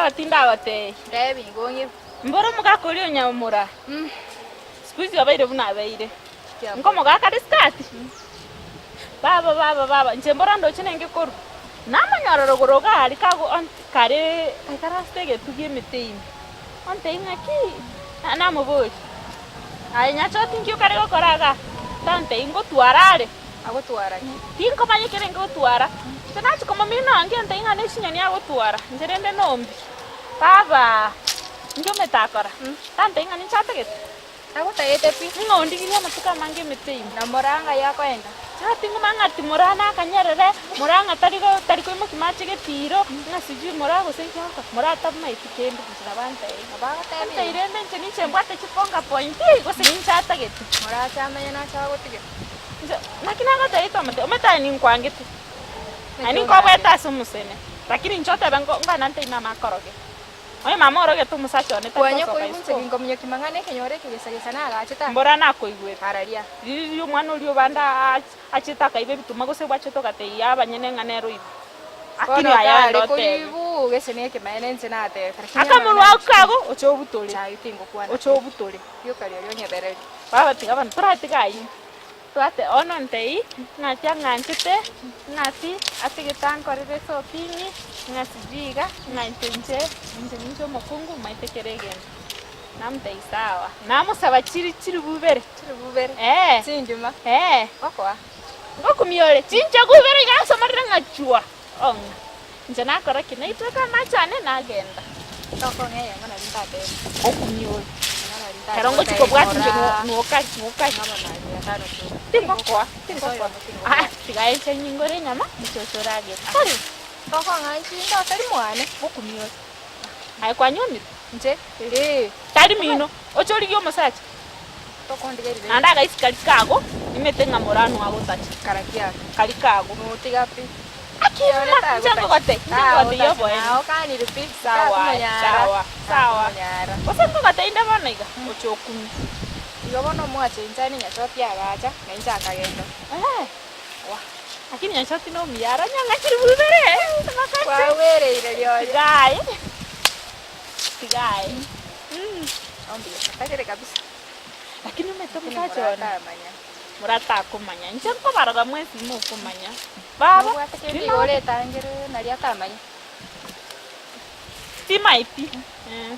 Nyachoti ndagotebie. Ntebi ngong'e. Mboro omogaka oria onyamura. Siku hizi obeire buna abeire. Nkomogaka are skati. Baba baba baba inche mboro ndoche nenge korwa. Namonyora rogoro iga aria kago kare kaikaransete egetu gi'emete ime. Ontebie ng'aki? Namoboria, aye Nyachoti nki okare gokora igaa? Tantebia ngotwara are. Agotwara ki? Tinkomanya ekere ngotwara. Inche nachia komomina onge ontebie ng'a ne chinyoni agotwara, inche rende nombi. Baba, inki omete akora? Tantebia ng'a ninche atagete. Agotagete pi. Ng'a ondigirie amatuko amange emete ime. Na moraa ng'ai akoenda? Tingomanya ng'a ti moraa nakanyerere, moraa ng'a tari go tari koimokia mache getiiro, ng'a sijui moraa gose inki agokora, moraa tamaeti kende inche nabo antebi. Nabo agotebirie. Antebie rende inche ninche mbwate chiponga point gose ninche atagete. Moraa ache amanye nache agotige. Inche naki nagotebia tomotebia, omanyete aye ninkwangete, aye ninkobwete ase omosene, lakini inche otebe ngo ng'a nantebie mama akoroge. Onye mama orogete omosacha one tari Kwanya gosoka koigwa inche isiko. ginkominyokia mang'ana ekenyoro eke gesa gesa nagachete aa. Mbora nakoigwete. Araria. Riria omwana oria obande achete akaiba ebituma gose bwachete ogatebia abanyene ng'a nere oiba. Bono Lakini aye kare ande otebe. koibu gese nekemaene inche nateba. Lakini Akamorwa amang'ana ako kago oche obutore. Chai tingokwana Oche obutore. Rioka riaria onyebereri. Baba tiga bono toratiga ayio. Twate bono ntei, ng'aki ang'anchete, ng'aki atigete ankorere esoping, ng'a sijui iga, ng'a inche inche, inche ninche omokungu maete kera egento. Namotebia sawa, namosaba chiri chiribu ibere. Chiribu ibere? Eeh. Chingima? Eeh. Okoa? Ngokumia ore, chinchogu ibere iga nsomerere ng'a chwa, ong'a. Inche nakora ki? Naitweka amache ane nagenda. Tokong'a eyemo nari ntatebe. Okumia ore. Ekero ngochia kobwata inche nokari nokari. Tingokoa tingokoa. Aa tiga inche nyingore enyama inche oche oragere. Tari. Tokong'a inche tari mwane. Okumia ore. Aye kwanyuomire? Inche? Ee. Tari mino, oche origie omosacha. Tokondigerire. Naende agaisi karia kago, nimete ng'a moranwa agotacha. Karaki aka. Karia kago. Notiga pi. Aki mama, inche ngogote, inche ngogoteia oboene. Naokanire pi. Sawa, sawa, sawa. Gose ngogoteia inde bono iga, oche okumie. Igo bono omwache inche aye Nyachoti agacha, na inche akagenda. Eh, lakini Nyachoti nomuya aranyang'achire bubere, Kwawereire riorio. Tiga aye, tiga aye. Ombuya, atagere kabisa. Lakini omanyete Lakini omosacha one. morataamanya. Moratakomanya. Inche nkobaroga mwensi mokomanya. Baba, Nobwate kende igo oretangere nario atamanye. Timaeti. Eh.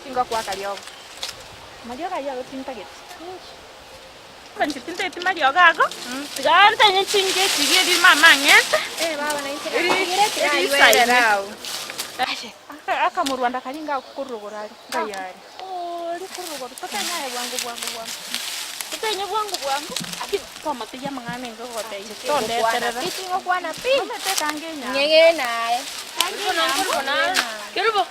Tingokwaka riogo. Mariogo ayio ago tintageti. Inche tintageti mariogo ago. Tiga ntenye chinga echi iga erio mama ang'ete. Eh baba nainche Eri- natigire tiga eri aywo isaine. erere agwo. Aka- Akamorwanda karia inga agokorora are. Ngai are. Oria korwa igoro, totenye aye bwango bwango bwango. Totenye bwango bwango, aki tomotebi amang'ana enge ogotebia, tondeterera. Pi tingokwana pi. Omete ekango enyama. Ng'egene aye. Ekango enyama. Kerubo.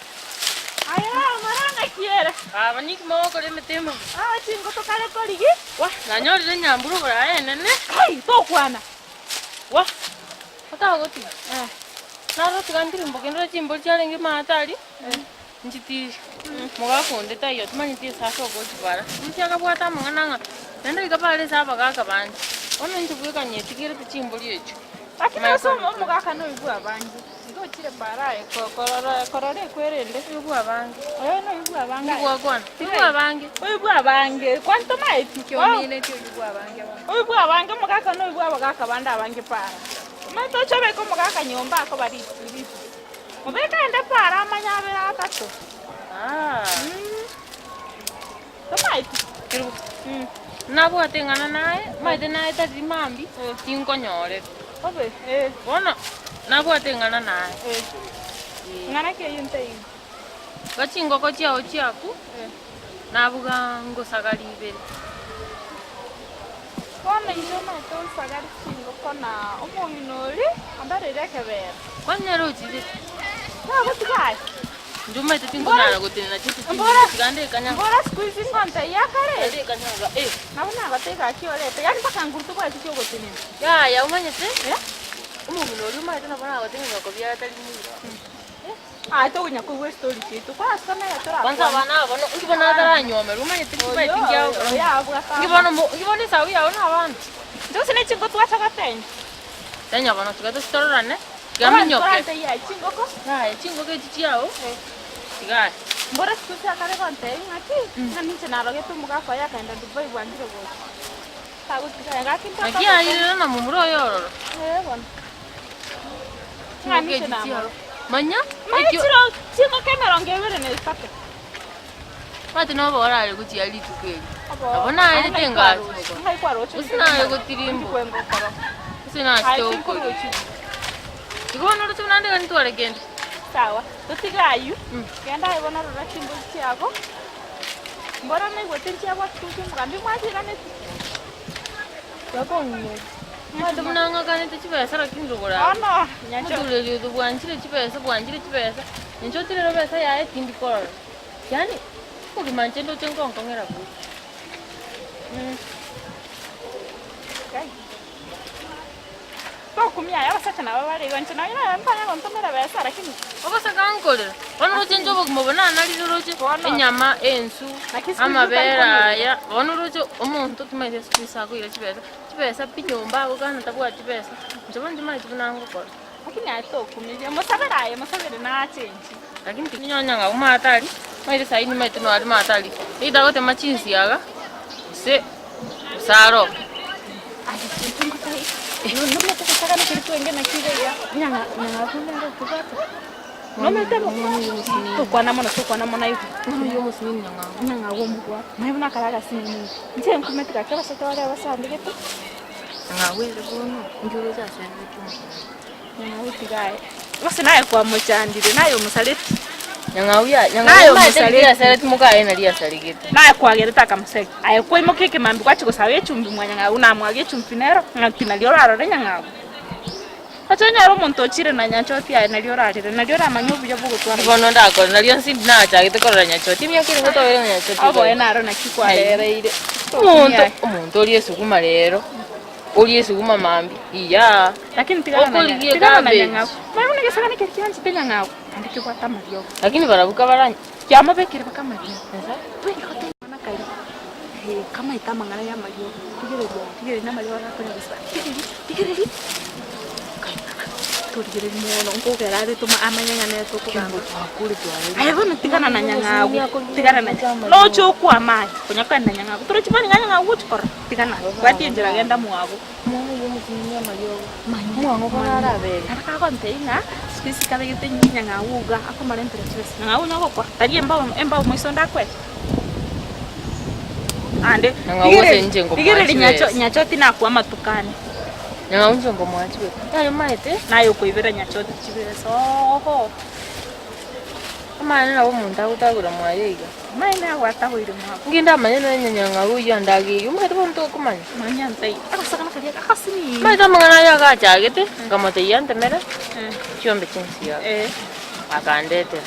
Aye mara ng'aki ere? Baba niki mogokora emete emo? Ah, chingo tokare korigi. Wah, nanyorire enyambura oborae enene. Kai, tokwana. Wah, otagotiga. Eh. Naro tiga ntirimboke ndore chimbori chiarenge maate aria. Nchitiiri, mogaka onde taiyo timanyeti ase ase ogochibara. Omochie akabwata amang'ana ng'a naende goika bare ase abagaaka bande. Bono inche bweka nyetigerete chimbori echio. Lakini ase omogaka noigwe abange, igo ochire para aye korora korora ekwerende. Oigwe abange. Oyo noigwe abange aye. Oigwe okwana. Oigwe abange. Oigwe abange, kwani tomaeti? Kiomineti oigwe abange bono. Oigwe abange omogaka noigwe abagaaka bande abange para. Omanyete oche obeke omogaka nyomba akoba rituko. Mobeke ende para amanye abere atato. Tomaeti. Kerubo, nabwate ing'ana naye, maete naye tari mambia, tinkonyorete. Obe, eh. Bono, nabwate ing'ana naye. Eh. Ing'ana ki eyio ntaiyo? Iga chingoko chiao chiaku, nabuga ngosagari ibere. Bono inche omanyete onsagare chingoko na omong'ina oria ambereire ekebera. Kwani nere ochirete? Nagotiga aye. Inche omanyete tinkonyara gotenena chinse chinde Mbora- tiga ndekanya. Mbora siku hizi ngontebia akare. Ndekanyanga eh. Nabo nagotebia gaki orete, yaani mpaka nguru tobwati kiogotenena. Yaya omanyete? Eh? Omong'ina oria omanyete nabo nagotenena okobiara tari muya. Aye tokonya koigwa estory chiaito, kwansa nere torakwane. Kwanza abana aba bono, inki bono ataranywomerwa omanyete Oyo, timanyeti nkiagokora. oyo abwate Inki bono mo, inki bono esabu yao na abana. Inche gose ne chinko twacha gotenya. Tenya bono tiga tochi tororane. Tiga minyoke. Chingoko. Yaya chingoko echi chiao, tiga aye. Mbore siku chiakare gontebia ng'aki, ng'a ninche narogete omogaka oye akaenda Dubai bwangire gocha. Tagotiga aye gaki mpaka Naki airire na momura oye ororo. Eh bono. Ng'a Chingoko ninche echi chiao. namoro. Manya, Manya ekio chiro chingoko emerongo ebere na etato. omanyete nobe orare gochia rituko eri. Obo- Nabo naerete Ng'ai engasi kwaroche? boka. Ng'ai kwaroche Gose naye gotirimboka. Kwenga okoro. Gose nachete Aye okoria. tinkoruchi. Igo bono oroche buna nde ntware kende. Sawa, totige ayio, Mm. genda aye bono rora chimbori chiago, mbora naigwete nchiabwate gochia omogambi mwachiraneti. Omanyete buna ng'akanete chibesa lakini rogoro abwo. Bono, nyancha Omotureri oyo bwanchire chibesa bwanchire chibesa, inche otirere besa yaye tindi korora. Yaani, obogima inche ndoche nkonkong'era bobe. Gai. Tokumia aye abasacha nabo bare igo, inche nonye naye nkonya gontomera besa lakini Obosaka nkorera, bono roche inche obogima obo nanarire roche, Bono. enyama, ensu, Naki siku hizi amabere otari konoria. aya, bono roche omonto timanyeti ase chibesa akoira chibesa, chibesa pi nyomba agokana tabwati chibesa, inche bono timanyeti buna ngokora. Lakini aye tokumirie, mosabere aye mosabere nachenchi. Lakini tinyonya ng'a omanyete aria, omanyete sahi nimanyete noaria omanyete aria, either agotema chinsiaga, gose gose aro. Tokwana mono tokwana mono aigwe nyang'au omobwate naye buna akare agasinini inche nkumeti gaki abasacha baria basandegete nyang'au tiga aye gose naye kwamochandire naye omosareti Nyang'au ya Naye nyang'au omanyete omosareti. riria riasaretie mokaye nari riasaregete. Naye kwagerete akamoseria, aye kwaimokia ekemambia gwachia gosaba echumbi mwa nyang'au, namwaga echumbi nero, ng'aki nario orarore nyang'au? Oche onyore omonto ochire na nyachoti aye nario orarere, nario oramanye obuya bw'ogotwara Bono ndakore nario nsi nachagete korora nyachoti emiaka ere ngotobere ng'a nyachoti Oboe naro naki kwarereire. Omonto omonto orie esuguma rero, orie esuguma mambia, iyaa. Lakini tigana na Okorigia tigana na cabbage. nyang'au. Manya buna egesagane keria kianchete nyang'au, naende kebwate amariogo. Lakini barabwo kabaranye. Kiamobekire mpaka amariogo. Twende goteba mwana karia, eh, kamaete amang'ana ya amariogo, rigereria, rigereria na amariogo agakonya gosaba, rigereria, rigereria, kai, torigereria mono, nkogera are toma amanye ng'a nere tokogamba. Aye bono tigana na nyang'au, tigana na noche okwama aye, konya kogenda na nyang'au, torochi bono iga nyang'au gochi korora, tigana, bwatia enchera genda mwago. Nabo kagontebia ng'a siku hizi kabegete nyang'au iga akomorentera chibesa, nyang'au onye ogokora tari embao embao moiso onde akwete. Ande Nyang'au gose inche nkomoa rigereria nyacho chibesa. nyachoti nakwa amatuko ane. Nyang'au inche nkomoa chibesa. Yaye omanyete. Naye okoibera nyachoti chibesa oho. Amaene nabo omonto agotagora mwaye iga. Amaene agwatagoire mwabo. Inki ndamanye nonya nyang'au oyio andageirie, omanyete bono tokomanya. Manya ntaiyo. Agasakana karia agasinini. Omanyete amang'ana aya agachagete, nkamotebia antemere chiombe chinsi yao. Akandetera.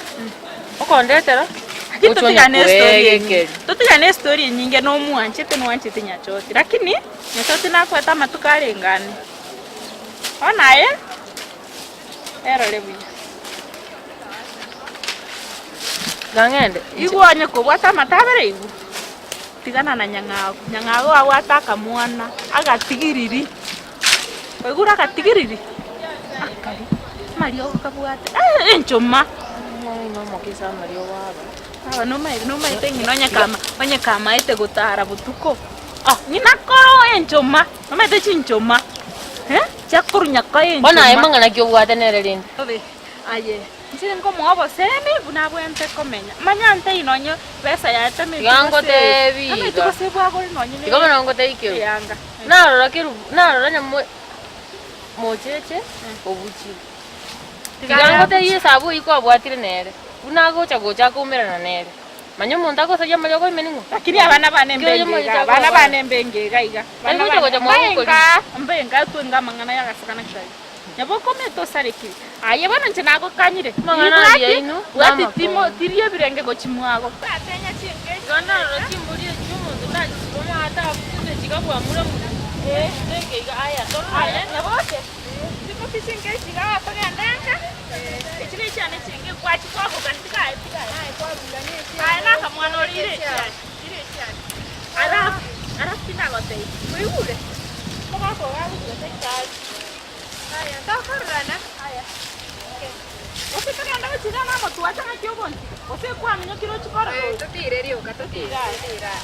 Okondetera, Lakini gochia totigane onye estori enyinge. koegekeri. Totigane estori enyinge nomwanchete nwanchete Nyachoti. Lakini Nyachoti nakwete amatuko arengane. Bono aye, erore buya. Iga ng'ende. Igwa onye kobwate amato abere igwa, tigana na nyang'au. Nyang'au abwate akamwana, agatigiriri, oigure agatigiriri, akari, amariogo kabwate, eh enchoma. Omwana oino omoke ase amariogo aba. Aba nomaete nomaete ng'ina onye kama onye kamaete gotara botuko, ah ng'ina koro enchoma, nomanyete chinchoma, eh, chiakorwa nyakoe Bono aye enchoma. mang'ana ki obwate nere rende? Obe, aye. Inche nkomoa obosemi buna abwenerete komenya. Manya ntei nonye besa yaye tameti Tiga gose ngotebi tameti iga. gose bwagore nonye ne Tiga bono ngotebi keru. eyanga. Narora keru, narora nyamwe mocheche obuchire. Tiga Tiga aye ngotebi esabu eyio kwabwatire nere, buna agocha gocha akoumerana nere. Manya omonto agosaria amariogo ime ning'o? Lakini abana bane Kera mbenge omoyo iga, chako abana abana. bane mbenge iga iga. Tari Abana gocha bane gocha mwagokori. mbenga, mbenga twenga amang'ana yagasakana kiswahili. Nyabokomete osarekire. Aye bono inche nagokanyire. Amang'ana Bwati, aria inwe bwati namakongo. timo tiri ebirenge gochia mwago. Tatenya chinka echi. Igo ndarora chimbori echio omonto tachisiba omanyete abunde chikabwamura muna. Chiteke iga aya torore. Aye nyaboke, timoki chinka echi igaa togende nka. Echi ne chiane chinka gwachi kwagokani tigaye tigaye. Aye nakamwana ore ire echiane, ire echiane. Alafu, alafu tindagotebia, oigure? Omogaka ogo agochia gose ekari. Aya, tokororana. Aya. Gose togende gochia iga namotwache ng'aki ogontiga, gose kwaminyokire ochie korora Eh, oyo. totire rioka, totire, totire aa.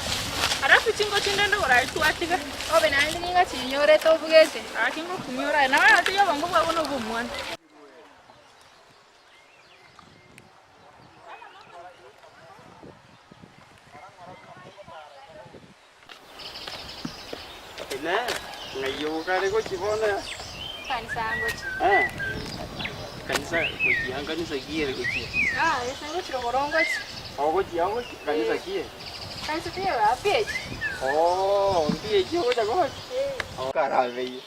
Alafu chingo chinde ndogora aria twatiga. Obe naende nigo chinyorete obugete. Gaki ngokumia oraye, nabo natiga obongo bwabo na obw'omwana. Inee! Ng'ai okare gochia bono? Kanisa ngochia. Eh, kanisa gochia nkanisa ki ere gochia? Ah, ase ngochia rogoro ngochia. Ogochia ogochia kanisa ki ere? Kanisa tiyo ya PH. Oh, mPH ogocha gocha? Eh. Karabeyie.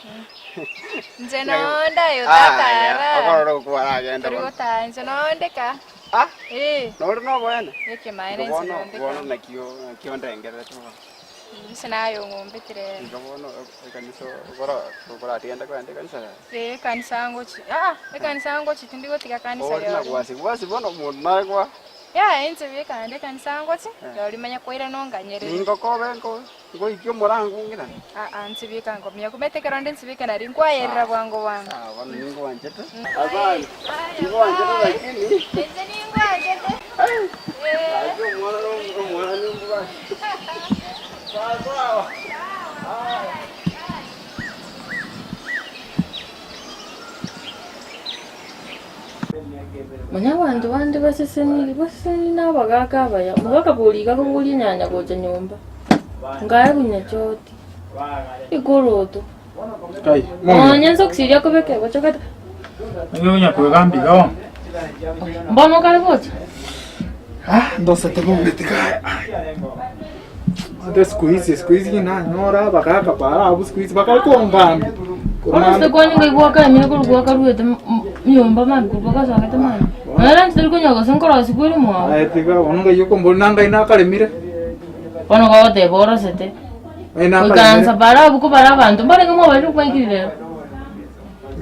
Inche nonde aye Aya, otatara. okorora okwo aragende Tori bono. gotara inche nonde ka. Ah, Eh, nore noboene? ekemaene Igo inche bono nonde bono ka. naki o- naki ondengererete bono. Inche naye ong'ombetire ere. Igo bono ekanisa okora okoratigende kogenda ekanisa yaye. Eh, ekanisa ngochi. Ah, ekanisa ngochi tindi gotiga kanisa Ori na riori. gwasi gwasi bono omonto naye kwa Yaya inche beka naende ekanisa ngochi, Eh. riori manya koirana onganyerere. ningokobe nko ngoikia omorango ng'irane. Aa inche beka ngomia komanyete ekero onde inche beka nari nkwayerera bwango bwango. Sawa bono ningwanchete. Asante. Ningwanchete lakini. Inche ningwanchete. Eh. Gaki omwana omwana nimbwate. Sawa sawa. Manya abanto bande baseseniri, baseseniri na abagaaka abaya, omogaka bori iga akobogoria enyanya gocha nyomba, ngae bunyachoti, ekoroto. Kai, mong'ina. Nonya ensokisi eria akobeka egochokete. Naki onya kwegamba iga bono? Mbono okare gocha? Ah, ndosete bobe tiga Ande siku hizi, siku hizi nanyora abagaka bara abwo siku hizi bakare kongambia. Bono ase kwani ngai gwakaemire korwa gwakaruete nyomba mambia korwa gwakasogete mambia. Nonya rende tori konya gose nkorosia ere mwao. Aye tiga bono ngai okombori na ngai nakaremire. Bono gogoteba orosete. Ngai nakaremire. Goikaransa bara abwo kobara abanto mbarenge mwabarire okwaikire rero.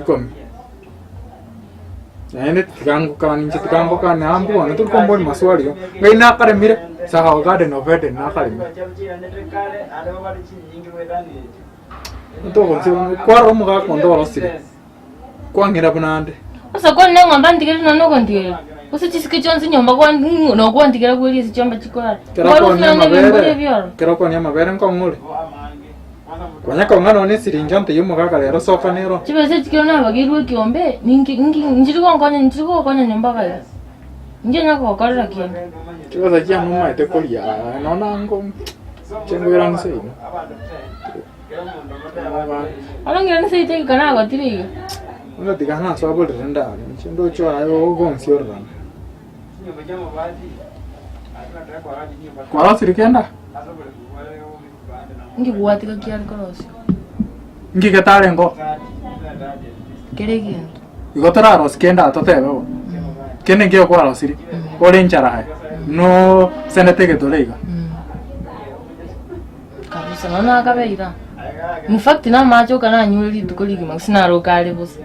Ikomi. Naende tiga ngokane inche tiga ngokane aa bono tori komboria maswali igo, ngai nakaremire sawa garden of Eden nakaremire. Ntogonsi kwarora omogaka onde orosire, kwang'ira buna ande. Ase kwane neng'ombe antigerete nonya nogontigerera, gose chisike chionsi nyomba kwa nokwantigera bweria ase chiombe chikorara. Kero Kwarusire okoonia nonya ebimbori amabere, ebiororo. kero okoonia amabere nkong'ore. Konya kong'a nonya esiringi onte y'omogaka rero soka nero. Chibesa echi kero nabageirwe ekiombe, ninki ninki nchiri gonkonya nchiri gokonya nyomba gaiga. Inche onya kogokorera kende. Chibesa chiane omaete koria aa nonya ngo inche nkoirana seino. Bono ng'irane seito egeka nagotire iga. Bono tiga nasoa borere ndare inche ndoche aye ogonsiorerana. Kwarosire kenda? Inki gwatiga kiare korosia? Inki getarengeo? Kera egento. Igo torarosie kende aa totebe bo. Kende nkeiyo kwarosirie, ore enchara aye, no sendete egetore iga. Kabisa, nonya nakabeire aa. In fact namache oka nanyure rituko rigima gose naroka are bosa.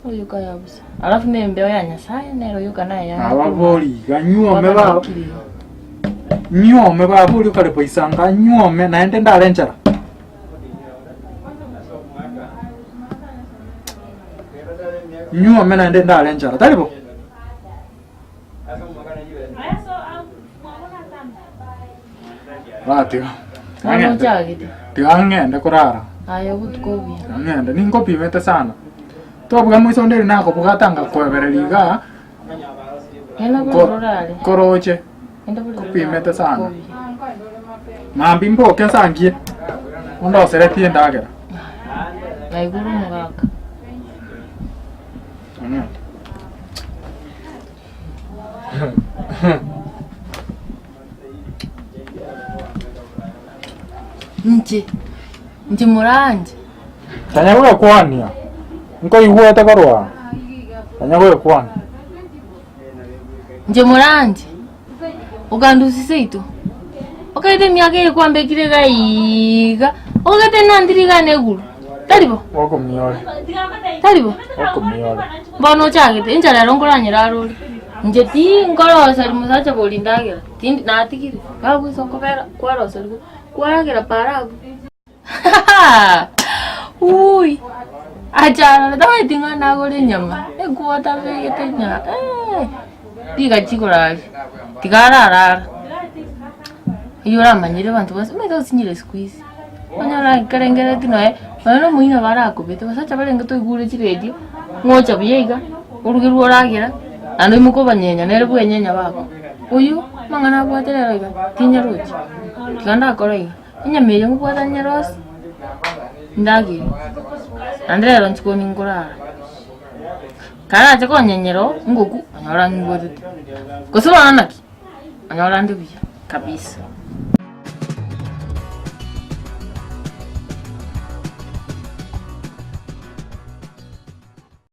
Oyoka ya bosa. Alafu na embeo ya Nyasaye nere oyoka naye ya. Ababori iga nyuome baba. Nyuome baba oria okare boisanka nyuome naende ndare enchara. Nyuome naende ndare enchara, tari bo? Ba tiga. Bono ochagete. Tiga ng'ende korara. Aye obotuko obuya. Tiga ng'ende, ninkopimete sana. Tobuga moiso onde eri nakobugata ngakoebereria igaa. Genda bororo orare. Koroche. Genda bororo orare. Kopimete sana. Mambia mboke nsangie. Ondoseretie endagera. Naigure omogaka. Inche, inche moranche. Tanya gwekwania, nkoigwete korwa aa, tanya gwekwania. Inche moranche, okandusia seito, okaete emiaka eye kwambekire iga iiga, ogete nandire iga neguru, tari bo? Okomiore. Tari bo? Okomiore. Bono ochagete, enchara ero nkoranyera arore. Inche tinkoroseria mosacha bori ndagera, tindi natigire, bagoisa okobera kwaroseriwa, kwaragera para abwo. Ui! Ache arore, tamanyeti ng'a nagore enyama, equota abegete ng'a eh, rigachi korari, tiga ararara. Oyio oramanyire abanto bonsi, omanyete gosinyire siku hizi, onyore ekerengererio noe, nonya na omoina barakobete, abasacha barenge toigure chiredio, ng'ocha buya iga, orugerwe oragera, naende oimoke obanyenya nere bwenyenya bako. Oyio, amang'ana abwate rero iga, tinyarochi, tiga ndakora iga, enyama eye ngobwata nyerosie, ndagere, naende rero nchikoni nkorara. Karache konyenyera oo, ngoku, onyora ng'igotete, gose bono naki, onyora nde buya kabisa.